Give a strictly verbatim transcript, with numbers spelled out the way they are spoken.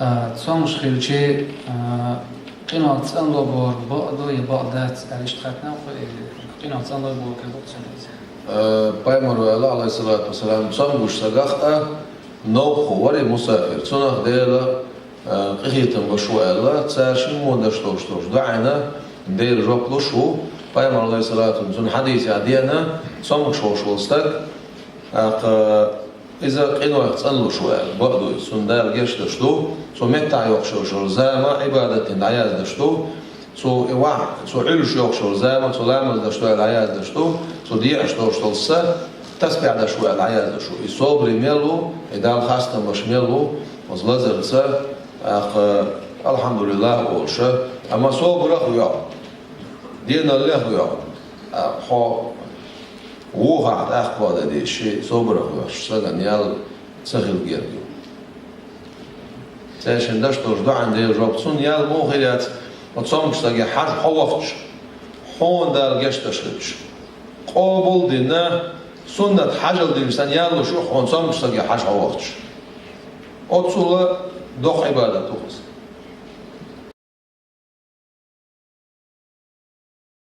А, цомгуш хилчи, а, къинойх цӀанлуш бер бакъ ду я бакъ дац аьлла иштта хаттар ду, э, къинойх цӀанлуш бер кхы бакъ цунна. Э, пайхамара аьлла, алейхиссалату вассалам, цомгуш сагах а новкъа вар мусафир, цунах Дала, э, къинхетам беш ва аьлла, цар шин мо деш долуш долчу дуӀанна Дала жоп луш ву. Пайхамара, алейхиссалату, цуьнан хьадисехь деана, цомгуш волуш волу стаг, тӀаккха, иза къинойх цӀанлуш ву аьлла, бакъ ду иза, цунна Дала гечдеш ду, цо меттахь йоккхуш йолу зама Ӏибадатана дӀаяздеш ду, цо и вахь, цо Ӏуьллуш йоккхуш йолу зама цо ламаз деш ду аьлла дӀаяздеш ду, цо деъаш долуш долу са тасбихь деш ву аьлла дӀаяздеш ду. И собаре мел ву, и Далла хастам беш мел ву, оцу лазарца, тӀаккха, алхьамдулиллахӀ олуш, амма собарах а воьгӀна, деналлех а воьгӀна, а, хьо вухахь тӀаккха дан деза, шен собарах воьгӀуш стагана ял ца хила герга ю. Цаьршинна деш долчу дуӀанна Дала жоп. Цунна ял муха хир яц, оцу цомгуш стаге хьажа хьо вахча, хьуна Дала гечдеш хилча. Къобал а дина, суннат хьажал дина санна ял луш ю хьуна цомгуш стаге хьажа хьо вахча. Оццул доккха Ӏибадат ду иза.